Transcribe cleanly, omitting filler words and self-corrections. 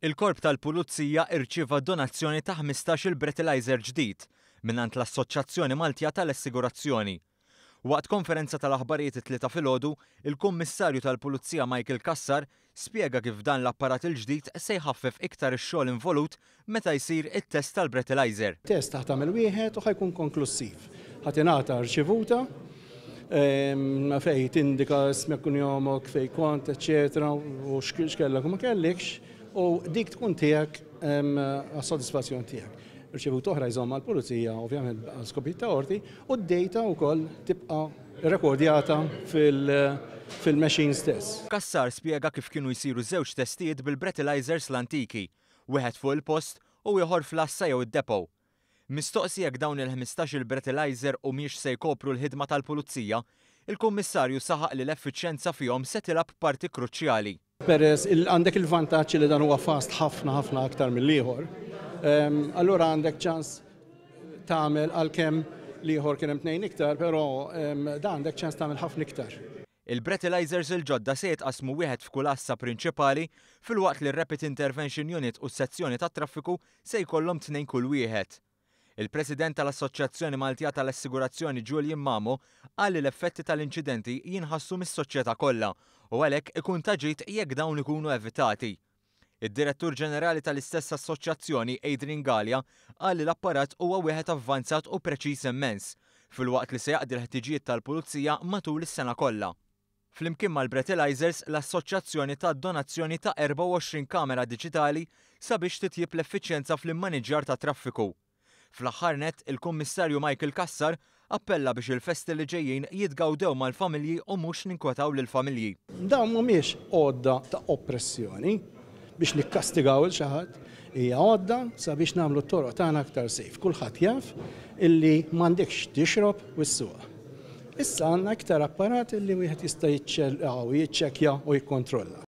Il-Korp tal-Pulizija irċieva donazzjoni ta' 15-il breathalyzer ġdid mingħand l-Assoċjazzjoni Maltija tal-Assigurazzjoni. Waqt konferenza tal-aħbarijiet it-Tlieta filgħodu, il-Kummissarju tal-Pulizija Michael Cassar spjega kif dan l-apparat il-ġdid se jħaffef iktar ix-xogħol involut meta jsir it-test tal-breathalyzer. Test ħa tagħmel wieħed u ħa jkun konklussiv. Ħa tingħata rċivuta fejn tindika ismek, kunjomok, fejn kont, eċċetera, u x'kellek u ma kellikx, u dik tkun tiegħek għas-sodisfazzjon tiegħek. Rċivuta oħra jżommha l-pulizija, ovvjament għal skopijiet ta' qorti, u d-data wkoll tibqa' rekordjata fil-machine stess. Cassar spjega kif kienu jsiru żewġ testijiet bil-breathalyzers l-antiki, wieħed fuq il-post u ieħor fl-għassa jew id-depot. Mistoqsi jekk dawn il-15-il breathalyzer humiex se jkopru l-ħidma tal-pulizija, il-Kummissarju saħaq li l-effiċjenza fihom se tilgħab parti kruċjali. Peress għandek il-vantaġġ li dan huwa fast ħafna ħafna aktar mill-ieħor, allura għandek ċans tagħmel, għalkemm l-ieħor kien hemm tnejn iktar, però dan għandek ċans tagħmel ħafna iktar. Il-breathalyzers il-ġodda se jitqasmu wieħed f'kull għassa prinċipali, filwaqt li r-Rapid Intervention Unit u s-sezzjoni tat-traffiku se jkollhom tnejn kull wieħed. Il-President tal-Assoċjazzjoni Maltija tal-Assigurazzjoni Julian Mamo qal li l-effetti tal-inċidenti jinħassu mis-soċjetà kollha u għalhekk ikun ta' ġid jekk dawn ikunu evitati. Id-Direttur Ġenerali tal-istess assoċjazzjoni Adrian Galea qal li l-apparat huwa wieħed avvanzat u preċiż immens, filwaqt li se jaqdi l-ħtiġijiet tal-pulizija matul is-sena kollha. Flimkien mal-breathalyzers, l-assoċjazzjoni tat donazzjoni ta' 24 kamera diġitali sabiex titjib l-effiċjenza fl-immaniġġjar tat-traffiku. Fl-aħħar nett, il-Kummissarju Michael Cassar appella biex il-festi li ġejjin jitgawdew mal-familji u mhux ninkwetaw lill-familji. Dawn mhumiex għodda ta' oppressjoni biex nikkastigaw 'il xi ħadd, hija għodda sabiex nagħmlu t-toroq tagħna aktar safe. Kulħadd jaf illi m'għandekx tixrob u ssuq. Issa għandna iktar apparat illi wieħed jista' jiċċekkja u jikkontrolla.